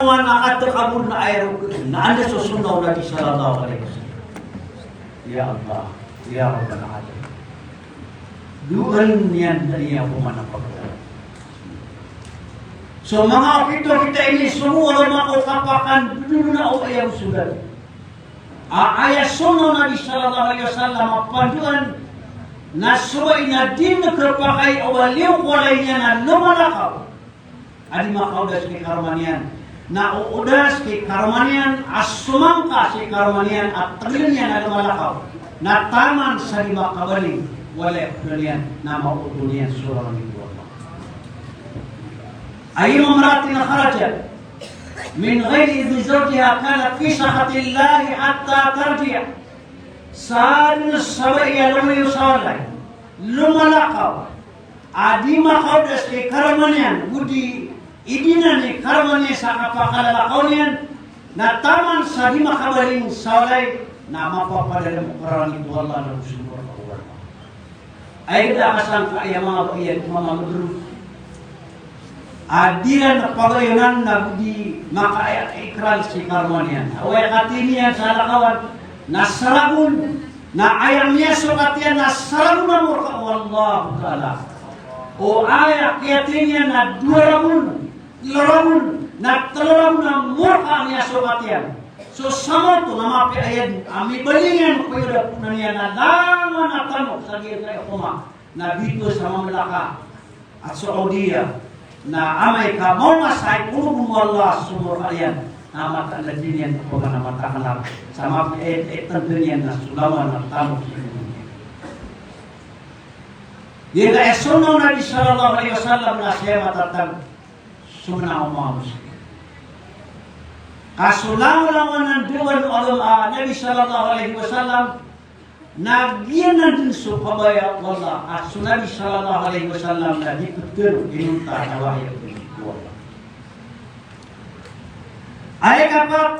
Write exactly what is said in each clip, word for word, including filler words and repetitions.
Wan a katakabor na aya roo na anda so sunnah o Nabi sallallahu alaihi wasallam. Ya Allah, ya Rabbal Alamin. Doon iyan, iyan ko manapag. So manga okit-okit a ini, so manga ulama ko kapakan, doon na o aya sunnah. A, aya sunnah o Nabi sallallahu alaihi wasallam a pandoan na so ba ina di na kapakay o ba liyo ko walay niyan a lomalakaw a di makaodas ki karoma niyan. Na o odas ki karoma niyan a somangka si karoma niyan a taglen iyan a lomalakaw na taman sa di makabaling, walay a pd iyan na maoto niyan so rarangit o Allah. Ayyuma imra'atin kharajat min ghairi idhni zawjiha kanat fi sakhatillahi hatta tarji'. Sadn sa bai a lomayo sa walay, lomalakaw, a di makaodas ki karoma niyan, go di idinan i karoma niyan sa kapakalalakaw niyan, na taman sa di makabaling sa walay, na mapapadalm ko rarangit o Allah na go so naraka o Allah. Aya da a kasangka iyan manga bai iyan ko manga mdrot a di ran pagayonan na go di makaikrar si karoma niyan. Oway, katii niyan sa lakawan na saragon, na aya miyasokat iyan na saragon a morka o Allahu Ta'ala. O aya kiyatii niyan na dowa ragon, tlo ragon, na tlo ragon a morka a miyasokat iyan. So samanoto na mapiya aya dn a mibaling iyan ko aya da a poonan iyan na langon a tamok sa giyangkaya a opama na bitowan sa mamlaka a Saudiya, na amay ka maoma sa ipolog o Allah so morka iyan, na mataan a di niyan opama na mataklap sa mapiya aya, aya tanda niyan na so langon a tamok sa giyangkaya. Giyangkaya sunnah o Nabi sallallahu alaihi wasallam na siya matatag. Sunnah o manga Muslim. Ka so langolangon a doon o Allah, a, Nabi sallallahu alaihi wasallam, na giyanan dn so kabaya o Allah, a so Nabi sallallahu alaihi wasallam na di ptharoon inonta na wahyu o Allah. Aya kapat,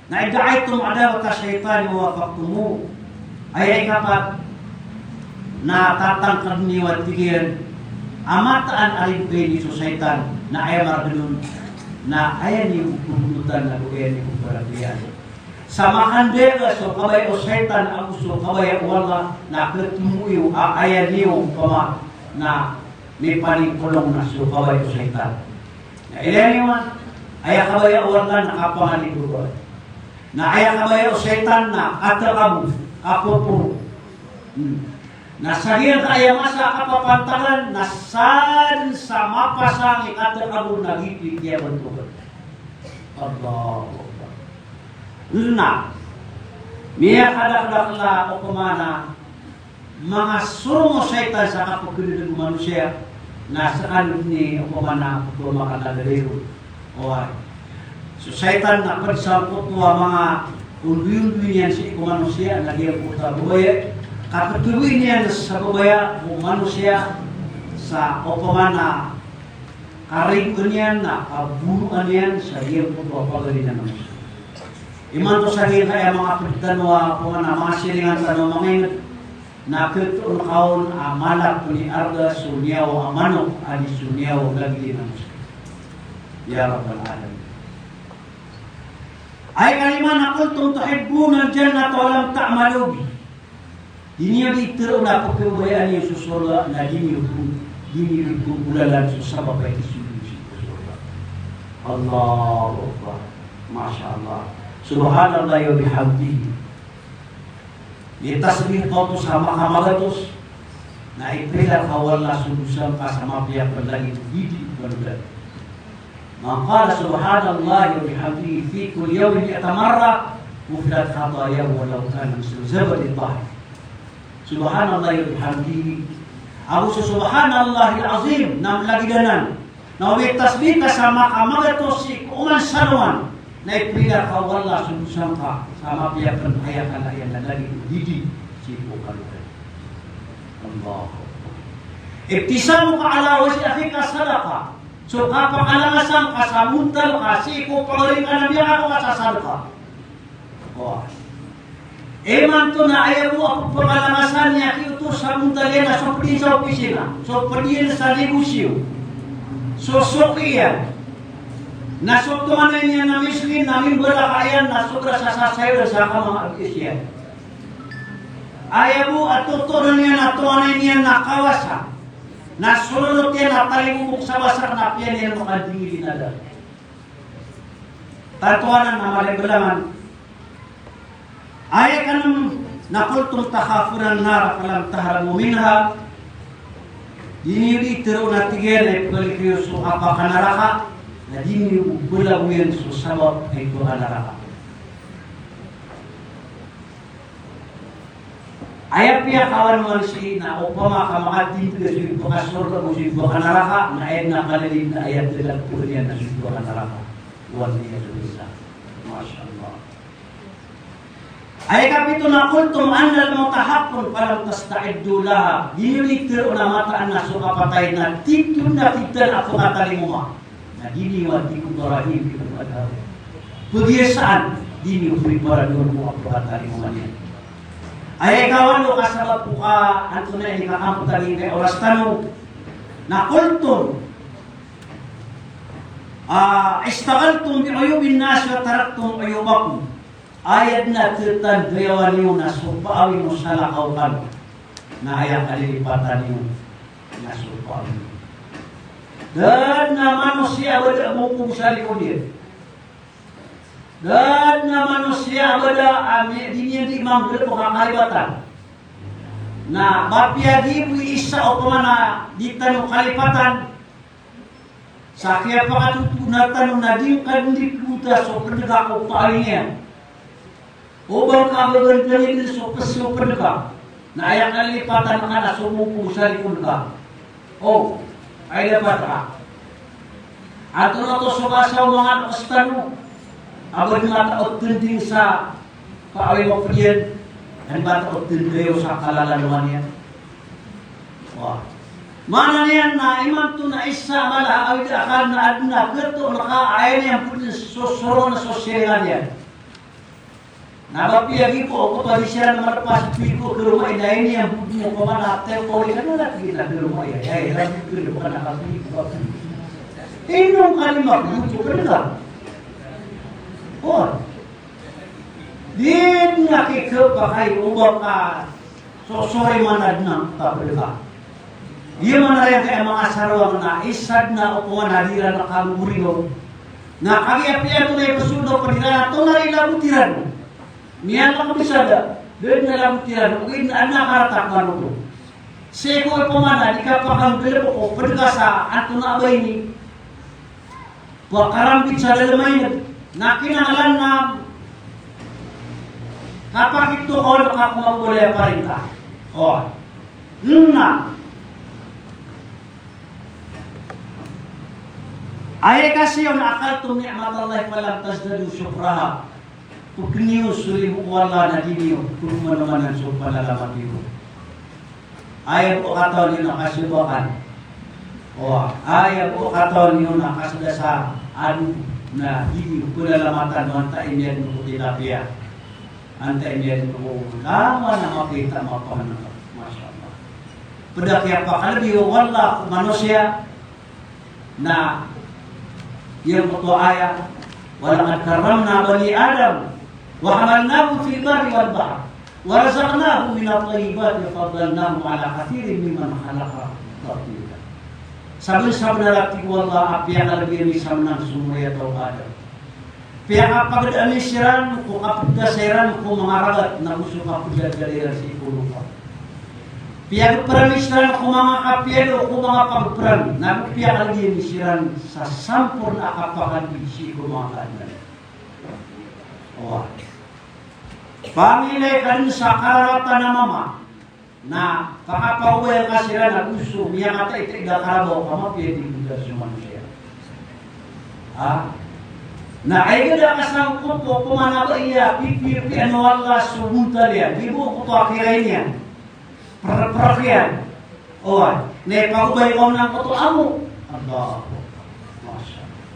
na idda'a antum adawata shaytani wa waffaqtumuh. Aya ikapat na tatangkd niyo a tig iyan a mataan a ribay niyo so shaytan, na aya margn on na aya niyo pmbnotan ago aya niyo pmbarangkiyaan. Sa makandaya so kabaya o shaytan ago so kabaya o Allah, na katomo iyo a aya niyo pama na mipaningkolong na so kabaya o shaytan. Na ilaya niyo man, aya kabaya o Allah na kapangaligoroan. Na aya kabaya o shaytan na katakabor, kapoporo. Hmm. Na sa giyangkaya masa a kapapantagan, na sadn sa mapasang i katakabor na giyoto i kiyabantogan. Allahu Akbar. Na miyakadakdakl a opama na manga sorong o shaytan sa kapkdadg o manosiya, na skano dn i opama na pkhaoma ka lagid iron. Oway. So shaytan na pd sangkoto a manga ondoyondoy niyan sii ko manosiya, na giyangkoto a babaya, kaptharoon iyan sa babaya o manosiya sa opama na karigoan iyan, na kabonoan iyan sa giyangkoto a pagari na manosiya. Imanto sa giyangkaya manga pd tano a opama na manga siringan tano a manga ingd, na khatoon ka on a mala pn i arga so niyawa a manok a di so niyawa o lagid iyan a Muslim. Ya Rabbal Alamin. Aya kalima na, "Qultum tuhibbunal jannata wa lam ta'malu bi." Di niyo di tharoon a pkhababayaan iyo so sorga, na di niyo, di niyo di pnggolalan so sabap a ikisogo sii ko sorga. Allahu Akbar. Masha Allah. Subhanallahi wa bihamdihi. Miyatasbih ka oto sa maka magatos, na iprila ka o Allah so dosa ngka sa mapiya pn lagid o didi o kalodan. Man qala subhanallahi wa bihamdihi fi kulli yawmin mi'ata marrah, ghuffirat khatayahu wa law kana mithla zabadil bahr. Subhanallahi wa bihamdihi. Ago so subhanallahil azim na mlagid anan. Na o miyatasbih ka sa maka magatos sii ko oman sa alongan, na iprila ka o Allah so dosa ngka sa mapiya pn aya kala iyan a lagid o didi sii ko kalodan. Allahu Akbar. Ibtisamuka ala wajhi akhika sadaqah. So kapakalangasan ka sa montal ka sii ko pagari ngka na miyakakowa sa sadaqah. Oway. Imanto na aya bo a pphakalangasan iyan a kiyoto sa montal iyan na so pd iyan sa opisina, so pd iyan sa negosyo, so soki iyan. Na so tonganay niyan a miskin na mimbalak iyan na sobra sa sasayaw sa kamangabis iyan. Aya bo a totoon iyan a tonganay niyan na kawasa na sololot iyan a talingoma sa basak na piya niyan makadingil na da. Tanto anan a mala i balaman. Aya kanem na qultum takhafuna an-nar falam tahrabu minha. Di niyo di tharoon a tig iyan a ipkhalk iyo so kapakanaraka, na di niyo balagoyan so sabap a ipkhanaraka. Aya piyakawan o manosiya na opama ka makatindg ka so ipkhasorga ago so ipkhanaraka, na aya na kalilid na aya tharoon iyan na so ipkhanaraka. Wal iyadhu billah. Masha Allah. Aya kapito na qultum anna al-mawta haqqun falam tasta'iddu laha. Di niyo di tharoon a mataan a so kapatay na titho na titho a pkatalingoma. Na di niyo a di ko Ibrahim, di ko Ibrahim. Pagiyasaan, di niyo preparadoon ko a pkatalingoma niyan. Aya ikawalo ka sabap ko ka antonaa i kakampotan i oras tano. Na qultum, ah, ishtaghaltum bi uyubin nas wa taraktum uyubakum. Aya dn a thatandayawa niyo na so paawing o salakaw kano. Na aya kalilipatan iyo na so paawing. Da dn a manosiya a ba da a moko sa likod iyan. Da dn a manosiya a ba da a mi-, di niyan di manggalbk a kalipatan. Na ba piya giya bo i isa opama na di tano kalipatan. Sa kiyapakatotoona tano na di ngka dn di kota so pndga ko paawing iyan. O ba ngka a ba gantangin dn so pes o pndga. Na aya kalilipatan ka na so moko sa likod ka. O, ay dapat ka. Antonaa oto so basa o manga dokotor tano a ba dn matao tending sa paawing o pd iyan, an matao tending sa kalalawan iyan. Wah. Maana niyan na imanto na isa a mala a awid a akal na adn a khatoon ka a aya niyan pd so soron so siringan iyan. Na ba piya giya bo ko padi siran a malpas piko ko roma iyan, na aya niyan pd mo ko mana tel ko iyan na lagi na ko roma iyan. Aya, aya, lagi ko roma na ka piko. Ino ka lima ko pd ka. Wah. Di dn a kikapakay o ba ka so, sorry man adn a kapd ka. Iya man a riyangkaya manga sarwang na isa dn a opama na di ran a kagogorigaw. Na kagiya piya to na ipsold o pd iran a tonaa i labot iran. Miyan ka bisada, da dn a labot iran. Ogaid na adn a karatak man oto. Sii ko opama na di kapakanggalbk o pd ka sa antonaa ba ini. Pakarambit sa dalem a ineg. Na kinanglan na kapakito ka on ka ko mambolay a parinta. O. Na. Aya kasi on, akaltum ni'matallahi falam tazdadu shukraha. Pkn iyo so limo o Allah na di niyo pmanomanan so panalamat iyo. Aya bo katawan iyo na kasiyobakan. O, aya bo katawan iyo na kasda sa ado na di niyo pnalamatan o antaa i miyadn ko tilapia. Antaa i miyadn ko lawan a mapita mapangnngkn. Masha Allah. Pd a kiyapakalbi o Allah ko manosiya. Na giyangkoto a aya, "Wa laqad karramna bani Adam, wa hamalnahum fil barri wal bahri, wa razaqnahum minat tayyibati, wa faddalnahum ala kathirin mimman khalaqna tafdila." Sabnsabnar a tig o Allah a piyakalbi ami sa manga somori a taw a Adam. Piyakapagad ami siran ko kapgasa iran ko manga ragat na go so kapgasa iran sii ko lopa. Piyagpr ami siran ko manga kapiyado ko manga pagpran, na go piyakalbi ami siran sa samporna a kapakalbi sii ko manga kaadn. Oway. Pangilay ka dn sa kararatan a mama. Na pakapagobay ka siran a go so miyakataitaig a karabaw ka mapiya di goda so manosiya. Ha? Na aya gada kasangkot ko pman a ba iya pipipian o Allah so bontal iyan, di bo ko pakirain iyan. Prprk iyan. Oway. Na ipagobay ka on angkoto a amo. Allahu Akbar. Masha Allah.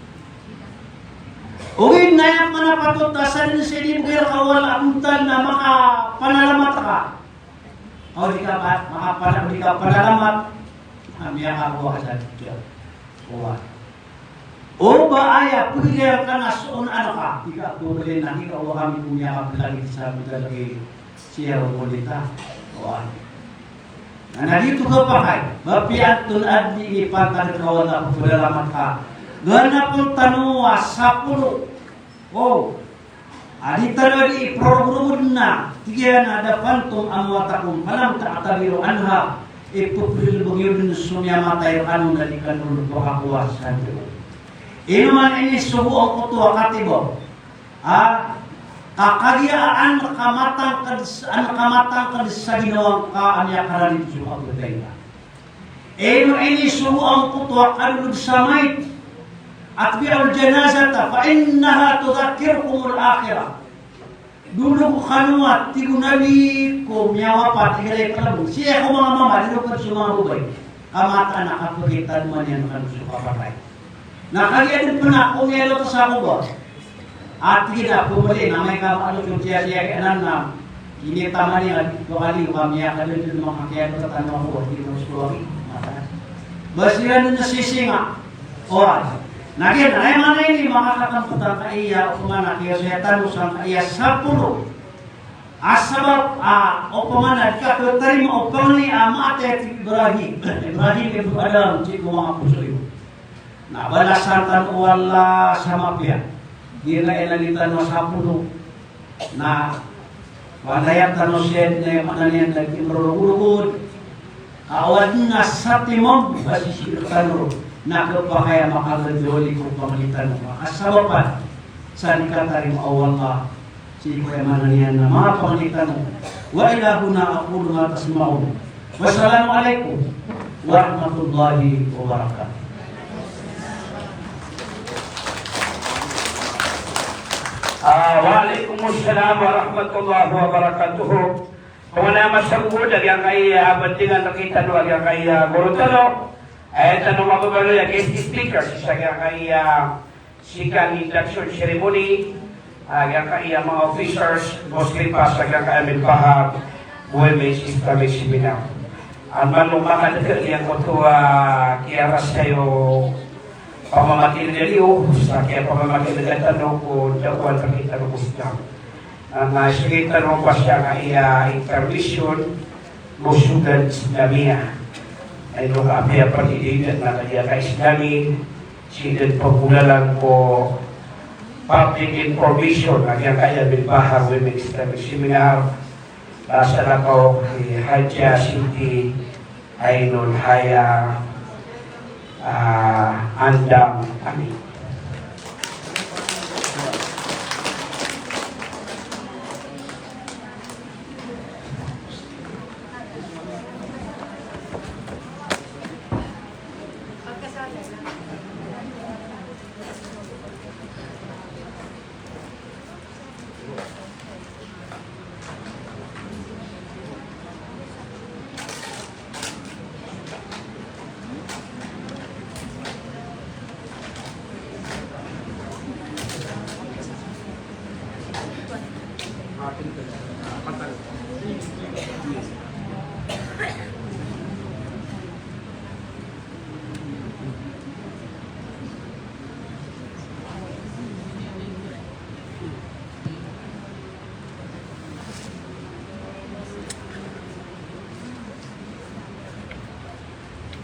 Ogaid na aya pman a patot a sadn sii di bgay rka o Allah a bontal na makapanalamat ka. Aw di ka pa-, makapana-, di ka panalamat, na miyakakowa ka sa doniya. Oway. O ba aya pagilaya ka na so on anak ka, tig a pagilaya na tig a o kami ko miyakaplagid sa pagilaya siya o kolita. O, na na di oto kapakay, ba piya antonaa di ini pantag ka wala pagdalamat ka. Ganapn tano a sapolo. O, a di tano a di iprorogorogod na, tig iyan a dafantum amwatakum falam ta'tabiru anha, ipeprelebeng iyo dn so miyamatay rkano na di kano pakakowa sa dn. Ino man ini sogo angkoto a katibo a, ka kagiya an ka matangkd, an ka matangkd sa ginawa ngka a miyakarani so kapatay ngka. Ino ini sogo angkoto a kadolog sa mayit, atbi'ul janazata fa innaha tudhakkirukumul akhirah. Dolog kano a tig o Nabi ko miyawapat, igira i kalabong. Sii ko manga mama, di roo pd so manga babay. Ka mataan a kapagitadman iyan kano so kapatay. Na kagiya dn pn a ko miyaloto sa kobor. A tig iyan a pmali na amay ka maaloto siya, siya ki anan na initaman iyan a di ko kali, ka miyakadn dn makakiyaloto tano a kobor, di ko so kobor. Ba siran dn na sisinga. Oway. Na giya, na aya maana ini, makakakmpt angkaiya, opama na kiyaosaya tano sangkaiya sapolo a sabap a, opama na di ka katarima o pangni a maatay a tig Ibrahim. Ibrahim ibn Adham, sii ko manga poso iyo. Na balasan tano o Allah sa mapiya. Giya na inalin tano a sapolo. Na panayan tano siya, na aya maana niyan na di mrorogorogod. Ka o adn a satimom a sisii rktano ron na khapakay a makagandawali ko pangni tano. Makasabapan sa di katarima o Allah. Sii ko aya maana niyan na manga pangni tano. Wa ila huna aqulu ma tasma'un. Wassalamu alaikum warahmatullahi wabarakatuh. Ah, wa alaikum assalam warahmatullahi wabarakatuh. Pamana masagod a giyangkaya a bandingan rktano a giyangkaya goro tano. Aya tano mababaloy a guest speaker sa giyangkaya second induction ceremony, ah, giyangkaya manga officers, Boss Lipas, giyangkaya membahar o Women's Islamic Seminar. An malo makadakl giyangkoto a kiyarasay o pamamakin'ga iyo, sa kiyapamamakin'ga tano ko da'wah a tano ko Islam. Na, na, sii tano pasang a iya intermission, Musugan Islamiyah. Ay, no, apiya pati di na kaya ka Islami, sii dn pagulalan ko public information, a giyangkaya membahar o Women's Islamic Seminar, na salakaw ki Hajia Siti Ainul Haya, ah, Andang Ami.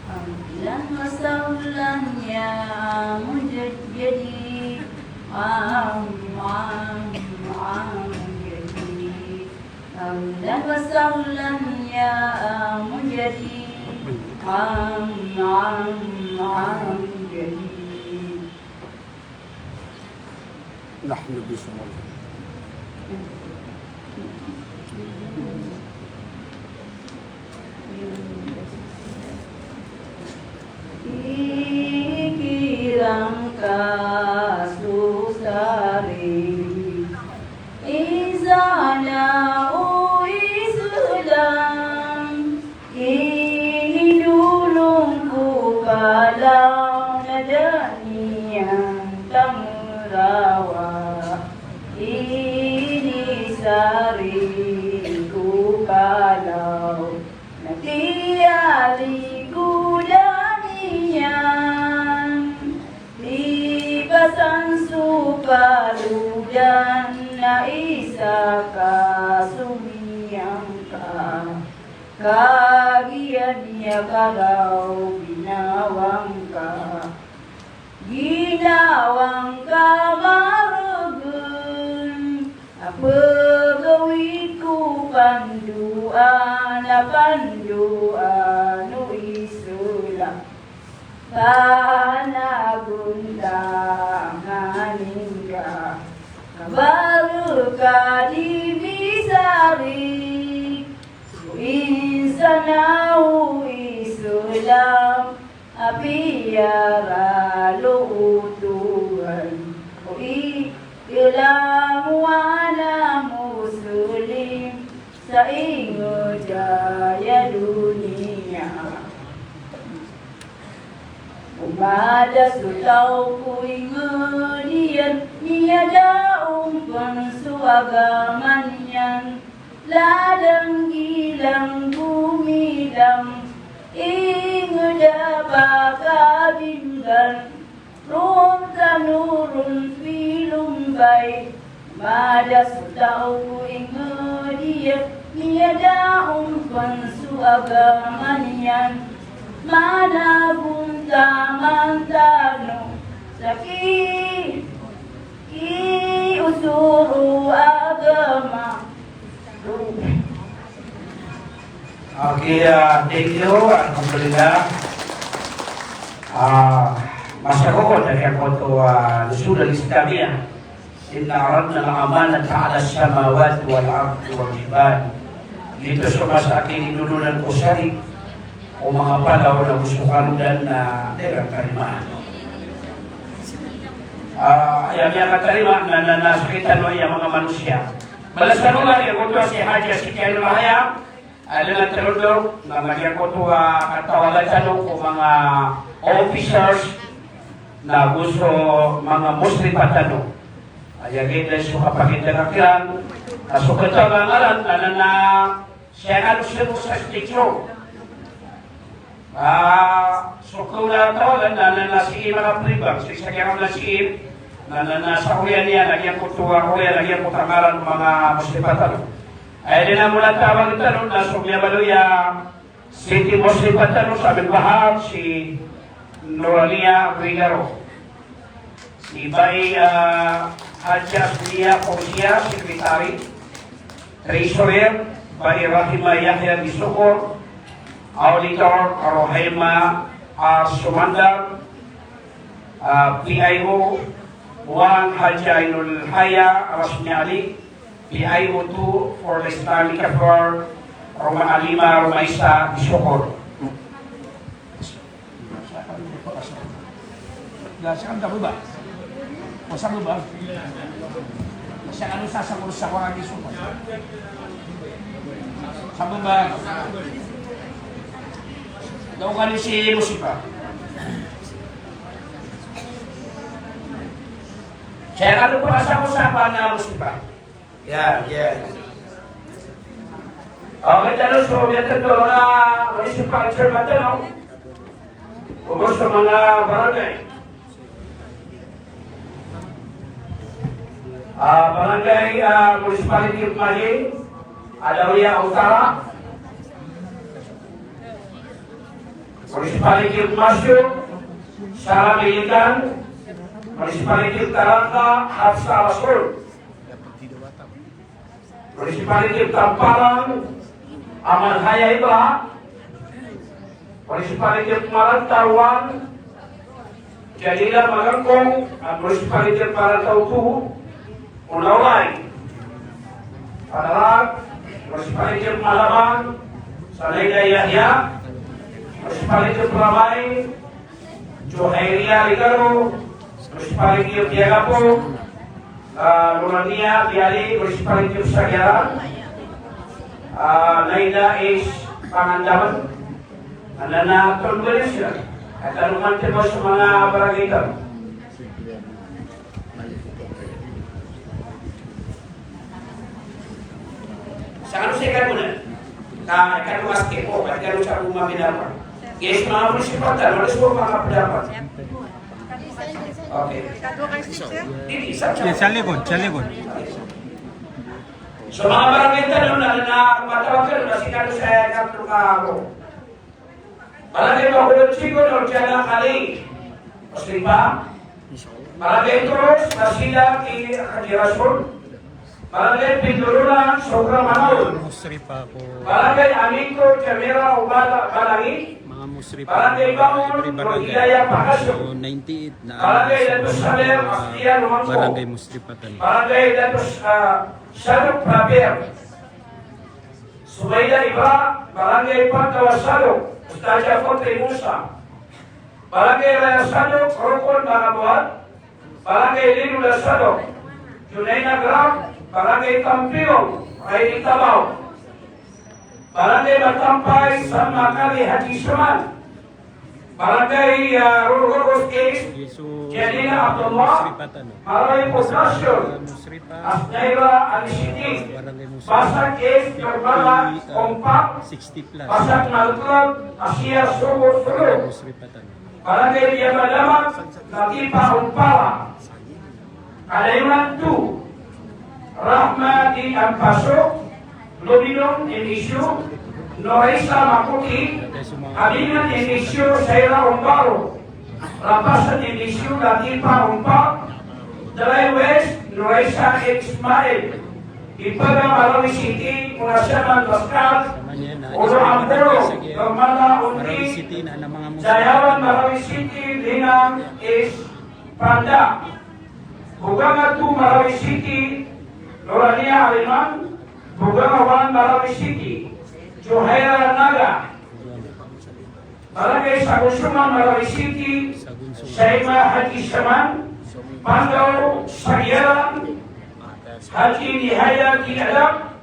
Ahlan wa sahlan ya Mujaddid. Am, am, am, Mujaddid. Ahlan wa sahlan ya Mujaddid. Am, am, am, Mujaddid. نحن بصمود. Ikiran ka so sari, izana o Islam. Inidolong ko kalaw na da niyan tamrawa. Inisari ko kalaw na tiyalikodan iyan. Ti Lodan na isa ka somiyangka, kagiya niyan ka raw ginawangka. Ginawangka maregen a pegawii ko pandoan a pandoan o Islam. Panagontaman ingka, kabareka di bisarik o insan a o Islam a piyaralotowan o i-, Islam wa ana Muslim sa inged a aya doniya. O mada so taw ko inged iyan, miyada on pen so agama niyan. Ladang gilang gomidang, inged a pakabinggan, ron tano ron pilombay. Mada so taw ko inged iyan, miyada on pen so agama niyan. Managontaman tano sa ki-, kiosor o agama. Okay, ah, thank you. Alhamdulillah. Ah, masa ko ko, dari ako to, ah, Usul al-Islamiyah. Inna aradna al-amanata ala samawati wal ardi wal jibal. Giyoto so masa a kininononan ko sarig o manga palaw na go so kalodan na di iran tarimaan. Ah, aya miyakatarima na, na, na sakit tano aya manga manosiya. Balasan o Allah, giyangkoto a si Haja Siti Ainul Haya, a, lana tano dn, na giyangkoto a katawagan tano ko manga officers, na go so manga Muslifa tano. Aya giya so kapakita kiran, na so katawagan ngaran, na, na, na, siya na so sa stage. Ah, so kaona a tawagan na, na, na si Im a kapribang, so isa kiran na si Im, na, na, na sa oriyan iyan, na giyangkoto a oriyan, na giyangkoto a ngaran o manga Muslifa tano. Aya dn a mula tawagan tano, na so miyabaloy a Siti Muslifa tano sa Abel Bahar, si Norania Rigaro. Si Bai, ah, Haja Asmiya Fauzia, Secretary. Treasurer, Bai Rahima Yahya Bisukor. Auditor, Rohaima R Sumandar. Ah, P I O one, Haja Ainul Haya Rasmi Ali. P I O two for the Islamic Affair, Roma Alima Romaisa Bisukor. Saya akan lupa rasa ko sa apa na Muslifa. Ya, ya. Okay, tano so, ya, tano na, municipal chairman tano. Ubos so manga barangay. Ah, barangay, ah, Municipality of Malin, Adawiya Utara. Municipality of Masyu, Sara Milikan. Municipality of Taranta, Hafsa Rasul. Municipality of Tamparan, Aman Haya Ibra. Municipality of Maranta one, Jalila Magangkong, and Municipality of Maranta two, Unawlay. Panalag, Municipality of Malaban, Salaida Yahya. Municipality of Ramay, Juhairia Ligaro, Municipality of Yagapo, ah, Lorania Biali, Municipality of Sagiaran, ah, Naida H Pangandaman, anda na Tondwelisia, at anuman timo sa manga barangay tano. Sa kano sa ikano na? Ka ikano mas kipo, ka ikano sa uma binapa. Yes, mga munisipal tano, alis po mga pendapat. Okay. Sa likod, sa likod. So, manga barangay tano na, na, matawag ka na, si Kado sa Kado ka ako. Barangay Bacolod Chico, Norjana Kali. Musripa. Barangay Cruz, Nasida, ki Haji Rasul. Barangay Pindorolan, Sogra Manaw. Musripa ko. Barangay Amiko, Jamira, Ubala, Balangi. Mga Musripa. Barangay Bangon, Hidayah, Pakaso. So, ninety-eight na Barangay Datus Saber, Asliya, Lumangko. Barangay Musripa tano. Barangay Datus, ah, Saluk, Praper. Subaida Ibra, Barangay Pantawa Saluk, Ustadz Jafar Musa. Barangay Raya Saluk, Rukun Bangabuan. Barangay Linula Saluk, Junaina Gram. Barangay Tampiyong, Raini Tabaw. Barangay Matampay, San Makali Haji Suman. Barangay, ah, Rurugos East, Janina Abdullah. Marawi Poblasyon, Asnaira Alisiti. Pasag East, Karbala Ompak. Pasag Malklod, Asia Sogo Sulu. Barangay Liyamadamag, Latifa Ompara. Kalayonan two, Rahma di Ampaso, Lobinong M S U, Noraisa Makuti, Aminan M S U, Saira Ombaro, Rapasan M S U, Latifa Ompa, Dalay West, Noraisa Ismail, Ipaga Marawi City, Munasaman Pascal, Olo Ampolo, Normala Undi, Dayawan Marawi City, Linang Is Panda. Buganga two Marawi City, Lorania Aliman. Buganga one Marawi City, Juhaira Naga. Barangay Sagunsuman Marawi City, Saima Haji Saman. Pandaw Sagiaran, Haji Nihaya Tiada.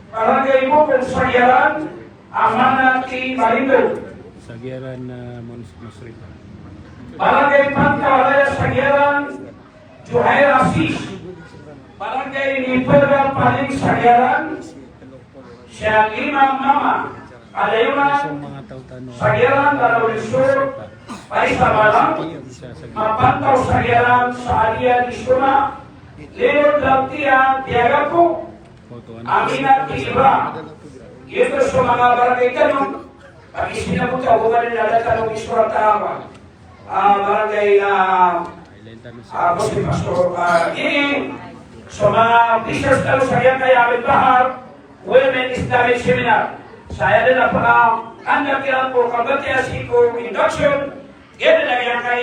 Barangay Bukong Sagiaran, Amana Ti Malindo. Sagiaran, ah, Mons-, Musripa. Barangay Pantawalaya Sagiaran, Juhair Asis. Barangay Nipaga Paling Sagiaran, Sialima Mama. Kalayonan Sagiaran, Balaw Lisur, Paisa Balang, Mapantaw Sagiaran, Saadia Lisuna, Lilod Lantian, Tiagapo, Aminat Ibra. Giyoto so manga barangay tano. Pag isinabot ka, bumanin na data ng isurata, ah, barangay, ah, ah, Muslim Pastor, ah, ini, so manga officials tano sa Giyangkaya Abid Bahar Women Islamic Seminar. Saya din na pala, anda kiran po kabati asiko induction, gaya na Giyangkaya